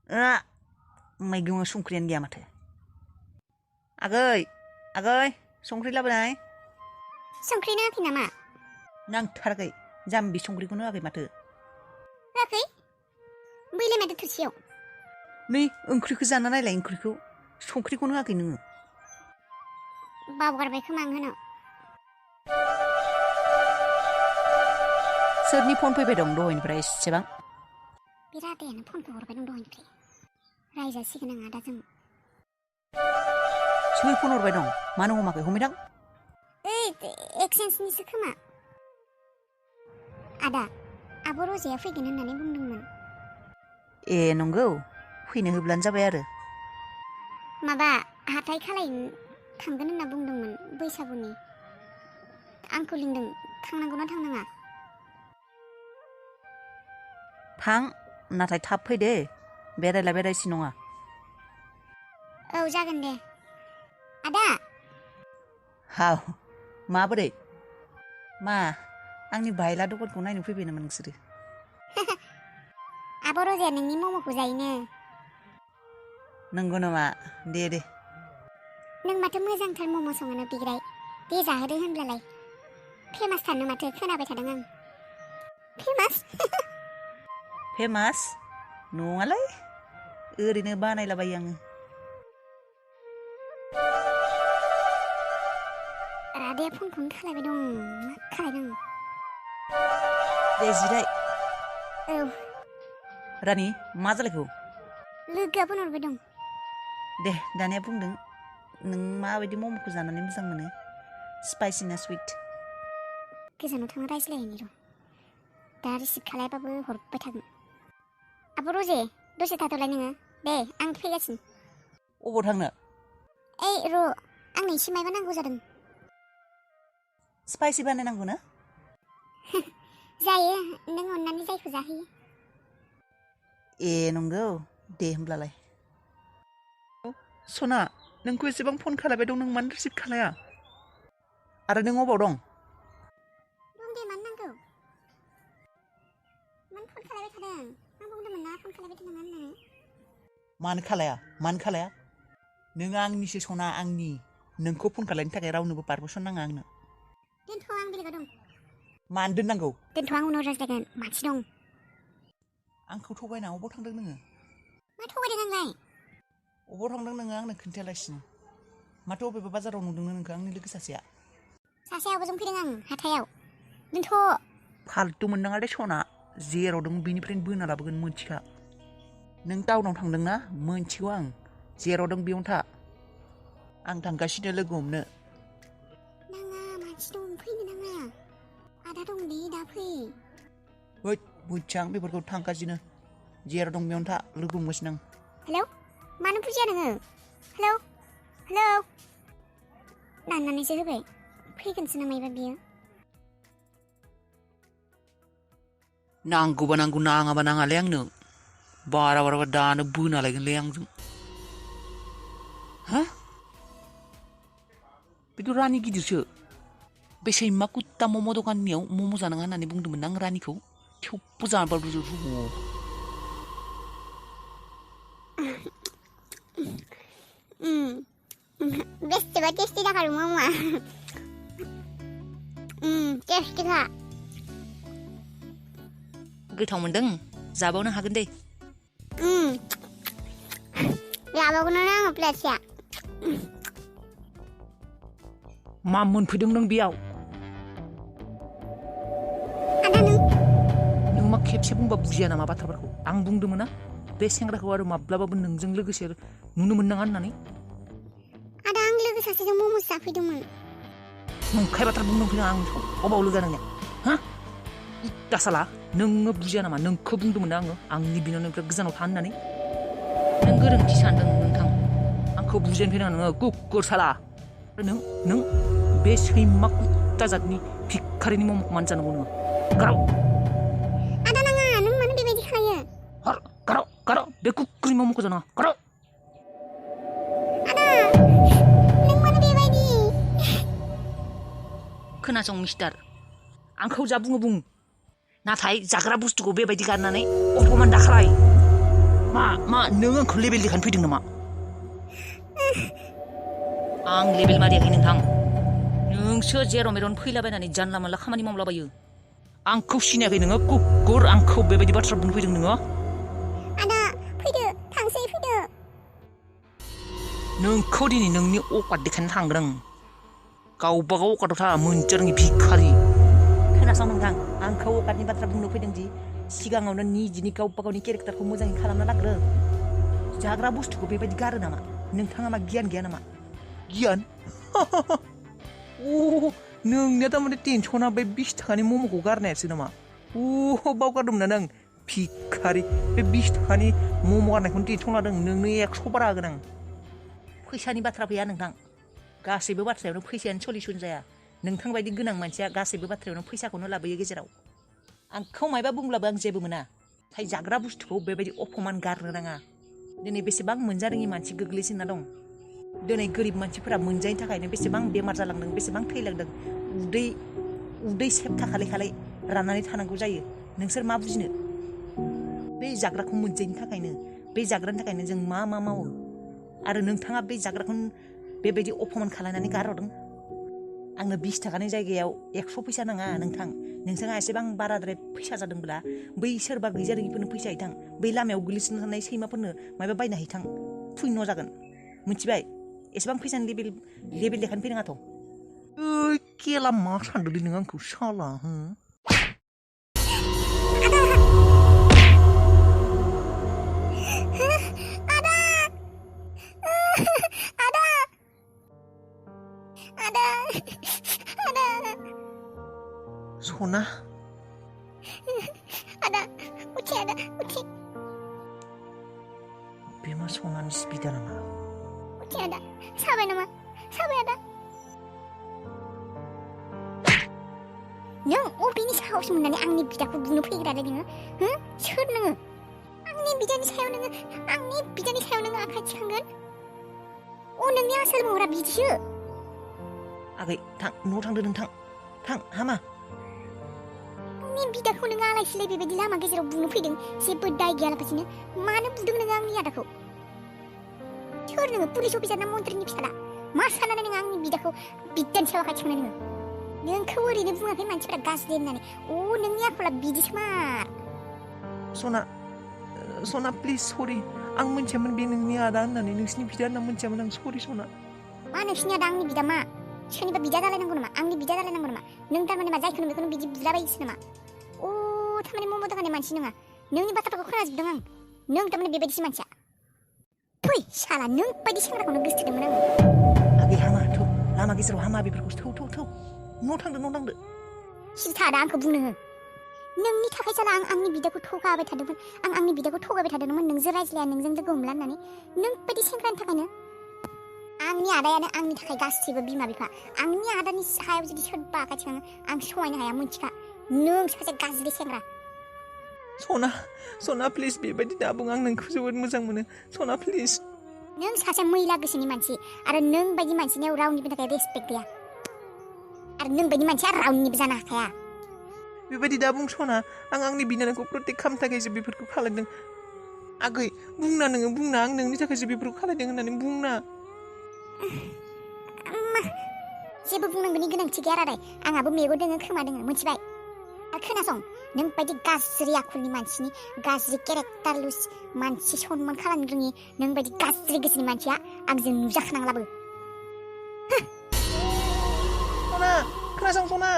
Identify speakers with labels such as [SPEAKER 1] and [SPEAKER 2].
[SPEAKER 1] मैगंआव संख्रियानो गैया माथो। आगै संख्रि लाबोनाय।
[SPEAKER 2] संख्रि नाङाखै नामा?
[SPEAKER 1] नांथाराखै जाम्बि संख्रिखौनो होआखै माथो।
[SPEAKER 2] होआखै? बैलाय माथो थोरसियाव?
[SPEAKER 1] नै ओंख्रिखौ जाना नायलाय ओंख्रिखौ संख्रिखौनो होआखै नोङो।
[SPEAKER 2] बावगारबाय खोमा आं होनो।
[SPEAKER 1] सोरनि फन फैबाय दं दहायनिफ्राय एसेबां?
[SPEAKER 2] बे रादायानो फनखौ हरबाय दं दहायनिफ्राय। रायजासिगोन आं आदा जों।
[SPEAKER 1] सोर फन हरबाय दं? मानो हमाखै हमैदां?
[SPEAKER 2] ओइ एक्सेन्सनिसो खोमा। आदा आब' रजाया फैगोन होननानै बुंदोंमोन।
[SPEAKER 1] ए नंगौ फैनो होब्लानो जाबाय आरो।
[SPEAKER 2] माबा हाथाय खालायनो थांगोन होनना बुंदोंमोन बैसागुनि। आंखौ लिंदों थांनांगौना थांनाङा?
[SPEAKER 1] थां नाथाय थाब फै दे बेरायला बेरायसि नङा।
[SPEAKER 2] औ जागोन दे। आदा
[SPEAKER 1] हाव माबोरै? मा आंनि बायला दखानखौ नायनो फैबाय नामा नोंसोरो?
[SPEAKER 2] आब' रजाया नोंनि मम'खौ जायोनो।
[SPEAKER 1] नंगौ नामा? दे
[SPEAKER 2] नों माथो मोजांथार मम' सङोनो बिग्राय। दे जाहोदो होनब्लालाय। फेमास थारनो माथो खोनाबाय थादों आं।
[SPEAKER 1] फेमास नङालै ओरैनो बानायलाबायो आङो।
[SPEAKER 2] रादाया फनखौनो खालायबाय दं। मा खालायदों?
[SPEAKER 1] दे जिराय।
[SPEAKER 2] औ
[SPEAKER 1] रानि मा जालायखो?
[SPEAKER 2] लोगोआ फन हरबाय दं।
[SPEAKER 1] दे दानिया बुंदों नों माबायदि मम'खौ जानानै मोजां मोनो? स्पाइसि ना सुइट?
[SPEAKER 2] गोजानाव थांना रायज्लायहैनि र'। दा रिसिभ खालायबाबो हरबाय थागोन। आब' रजे दसे थाथ'लाय नोङो। दे आं फैगासिनो।
[SPEAKER 1] अबाव थांनो?
[SPEAKER 2] ओइ र' आंनो एसे मायबा नांगौ जादों।
[SPEAKER 1] स्पाइसि बानायनांगौ ना?
[SPEAKER 2] जायो नों अननानै जायखौ जाहोयो।
[SPEAKER 1] ए नंगौ दे होमब्लालाय। सना नोंखौ एसेबां फन खालायबाय दं नों मानो रिसिभ खालाया? आरो नों अबाव दं?
[SPEAKER 2] दं दे मानो नांगौ? मानो फन खालायबाय थादों? आं बुंदोंमोन ना फन खालायबाय थानाङा होननानै।
[SPEAKER 1] मानो खालाया? नों आंनिसो सना आंनि। नोंखौ फन खालायनो थाखाय रावनोबो पारमिसन नाङा आंनो।
[SPEAKER 2] दोनथ' आं बेलेगाव दं।
[SPEAKER 1] मानो दोननांगौ?
[SPEAKER 2] दोनथ' आं उनाव रायज्लायगोन मानसि दं।
[SPEAKER 1] आंखौ थगायना अबाव थांदों नोङो?
[SPEAKER 2] मा थगायदों आंलाय?
[SPEAKER 1] अबाव थांदों नोङो आंनो खोन्थायालासिनो? माथो अबेबा बाजाराव नुदोंनो नोंखौ आंनि लोगो सासेया?
[SPEAKER 2] सासे आब'जों फैदों आं हाथायाव। दोनथ'।
[SPEAKER 1] फाल्तु मोननाङा दे सना। जेराव दं बेनिफ्रायनो बोना लाबोगोन मोनथिखा। नों टाउनाव थांदोंना मोनथिगौ आं। जेराव दं बेयावनो था। आं थांगासिनो लोगो हमनो।
[SPEAKER 2] नाङा मानसि दं फैनो नाङा। आदा दं दे दा फै।
[SPEAKER 1] होद मोनथिया आं बेफोरखौ थांगासिनो। जेराव दं बेयावनो था लोगो हमगासिनो आं।
[SPEAKER 2] हेलौ मानो बुजिया नोङो? हेलौ दाननानैसो होबाय। फैगोनसो नामा बियो?
[SPEAKER 1] नांगौबा नांगौ नाङाबा नाङालै आंनो। बारा दानो बोना लायगोनलै आंजों। हा? बेथ' रानि गिदिरसो। बे सैमा कुत्ता मम' दखाननियाव मम' जानाङा होननानै बुंदोंमोन आं रानिखौ। थेवबो जाबाय
[SPEAKER 2] बेसेबा टेस्टि जाखादों मम'आ। टेस्टिखा।
[SPEAKER 1] गोथाव मोनदों? जाबावनो हागोन दे।
[SPEAKER 2] जाबावगोन आङो प्लेटसे।
[SPEAKER 1] मा मोनफैदों नों बेयाव?
[SPEAKER 2] आदा
[SPEAKER 1] नों मा खेबसे बुंबा बुजिया नामा बाथ्राफोरखौ? आं बुंदोंमोन ना बे सेंग्राखौ आरो माब्लाबाबो नोंजों लोगोसे नुनो मोननाङा होननानै।
[SPEAKER 2] आदा आं लोगो सासेजों मम'सो जाफैदोंमोन।
[SPEAKER 1] नंखाय बाथ्रा बुंदोंफैनो आं अबाव लोगो नोंनिया? हा? दासाला नोङो बुजिया नामा? नोंखौ बुंदोंमोन ना आंनि बिनानावनिफ्राय गोजानाव था होननानै। नों गोरोन्थि सानदों नोंथां। आंखौ बुजिनो फैनाङा नोङो कुकुर साला। नों बे सैमा कुत्ता जातनि भिखारिनि मम'खौ मानो जानांगौ नोङो? गाराव।
[SPEAKER 2] आदा नाङा नों मानो बेबायदि खालायो?
[SPEAKER 1] गाराव बे कुकुरनि मम'खौ जानाङा। गाराव।
[SPEAKER 2] आदा नों मानो बेबायदि?
[SPEAKER 1] खोनासं मिस्टार आंखौ जा बुङो बुं। नाथाय जाग्रा बुस्थुखौ बेबायदि गारनानै अपमान दाखालाय। मा नों आंखौ लेबेल देखायनो फैदों नामा? आं लेबेल मारियाखै नोंथां। नोंसो जेराव मेरावनो फैलाबायनानै जानला मोनला खामानि मावलाबायो। आंखौ सिनायाखै नोङो कुकुर आंखौ बेबायदि बाथ्रा बुंनो फैदों नोङो?
[SPEAKER 2] आदा फैदो थांसै फैदो।
[SPEAKER 1] नोंखौ दिनै नोंनि अकात देखायनो थांगोन आं। गावबागाव अकाताव था मोनजा रोङि भिखारि। खोनासं नोंथां आंखौ अकातनि बाथ्रा बुंनो फैदोंदि सिगाङावनो निजिनि गावबा गावनि केरेक्टारखौ मोजाङै खालामना लाग्रो। जाग्रा बुस्थुखौ बेबायदि गारो नामा? नोंथाङा मा गियान गैया नामा? गियान? नोंनिया थारमाने टेनसना बे 20 थाखानि मम'खौ गारनायासो नामा? बावगारदोंमोन आं भिखारि। बे 20 थाखानि मम' गारनायखौनो टेनसन लादों। नोंनो 100 बारा होगोन आं। फैसानि बाथ्रा फैया नोंथां। गासैबो बाथ्रायावनो फैसायानो सलिउसन जाया। नोंथां बायदि गोनां मानसिया गासैबो बाथ्रायावनो फैसाखौनो लाबोयो गेजेराव। आंखौ मायबा बुंब्लाबो आं जेबो मोना। नाथाय जाग्रा बुस्थुखौ बेबायदि अपमान गारनो नाङा। दिनै बेसेबां मोनजारोङि मानसि गोग्लैसोना दं। दिनै गोरिब मानसिफोरा मोनजायैनि थाखायनो बेसेबां बेमार जालांदों, बेसेबां थैलांदों। उदै सेबथा खालाय खालाय राननानै थानांगौ जायो। नोंसोर मा बुजिनो? बे जाग्राखौ मोनजायैनि थाखायनो, बे जाग्रानि थाखायनो जों मा मावो। आरो नोंथाङा बे जाग्राखौनो बेबायदि अपमान खालायनानै गारहरदों। आंनो 20 थाखानि जायगायाव 100 फैसा नाङा नोंथां। नोंथाङा एसेबां बाराद्राय फैसा जादोंब्ला बै सोरबा गैजारोङिफोरनो फैसा हैथां। बै लामायाव गोग्लैसोना थानाय सैमाफोरनो माबा बायना हैथां। पुण्य जागोन। मिथिबाय? एसेबां फैसानि लेबेल देखायनो फैनाङाथ'। केला मा सानदोंलै नों आंखौ साला हो? सना
[SPEAKER 2] आदा उथि
[SPEAKER 1] बे मा सनानि स्पिडा नामा?
[SPEAKER 2] उथि आदा साबाय नामा? साबाय आदा। नों अबेनि साहस मोननानै आंनि बिदाखौ बुनो फैग्रालै नोङो? हो? सोर नोङो? आंनि बिदानि सायाव नोङो आखाइ थिखांगोन? नोंनि आसोल महरा बिदिसो।
[SPEAKER 1] आगै थां न'आव थांदो नोंथां। थां हामा।
[SPEAKER 2] आंनि बिदाखौ नोङो आलाय सिलाय बेबायदि लामा गेजेराव बुनो फैदों जेबो दाय गैयालाबासिनो। मानो बुदों नोङो आंनि आदाखौ? सोर नोङो? पुलिस अफिसार ना मन्थ्रिनि फिसाला? मा साननानै नोङो आंनि बिदाखौ बिदानि सायाव आखाइ थिखांनाय नोङो? नोंखौ ओरैनो बुङाखै मानसिफोरा गाज्रि होननानै। नोंनि आखला बिदिसो मार।
[SPEAKER 1] सना प्लिज सरि। आं मिथियामोन बे नोंनि आदा होननानै, नोंसिनि बिदा होनना मिथियामोन आं। सरि सना।
[SPEAKER 2] मा नोंसिनि आदा आंनि बिदा मा? सोरनिबा बिदा जालायनांगौ नामा? आंनि बिदा जालायनांगौ नामा? नों थारमाने मा जायखौनो बेखौनो बिदि बुलाबायसो नामा? थारमाने मम' दखाननि मानसि नङा। नोंनि बाथ्राफोरखौ खोनाजोबदों आं। नों थारमाने बेबायदिसो मानसिया। फै साला नों बायदि सेंग्राखौनो गोसथोदोंमोन आङो।
[SPEAKER 1] आगै हामा थौ। लामा गेजेराव हामा बेफोरखौ थौ। न' थांदो।
[SPEAKER 2] सिरि थादा आंखौ बुंनो हो। नोंनि थाखाय साला आं आंनि बिदाखौ थगायबाय थादोंमोन। नोंजों रायज्लाया, नोंजों लोगो हमला होननानै। नों बायदि सेंग्रानि थाखायनो। आंनि आदायानो आंनि थाखाय गासैबो बिमा बिफा। आंनि आदानि सायाव जुदि सोरबा आखाइ थिखाङो आं सहायनो हाया मोनथिखा। नों सासे गाज्रि सेंग्रा।
[SPEAKER 1] सना प्लिज बेबायदि दाबुं। आं नोंखौ जोबोद मोजां मोनो। सना प्लिज।
[SPEAKER 2] नों सासे मैला गोसोनि मानसि आरो नों बायदि मानसिनियाव रावनिबो थाखाय रेसपेक्ट गैया। आरो नों बायदि मानसिया रावनिबो जानो हाखाया।
[SPEAKER 1] बेबायदि दा बुं सना। आं आंनि बिनानावखौ प्रटेक्ट खालामनो थाखायसो बेफोरखौ खालामदों। आगै बुंना आं नोंनि थाखायसो बेफोरखौ खालामदों होननानै बुंना।
[SPEAKER 2] जेबो बुंनांगौनि गोनांथि गैया रादाय। आंहाबो मेगन दोङो, खोमा दोङो, मिथिबाय? आरो खोनासं, नों बायदि गाज्रि आखुनि मानसिनि, गाज्रि केरेक्टार लुज मानसि, सनमान खालामनो रोङि नों बायदि गाज्रि गोसोनि मानसिया आंजों नुजाखानांलाबो।
[SPEAKER 1] सना खोनासं सना।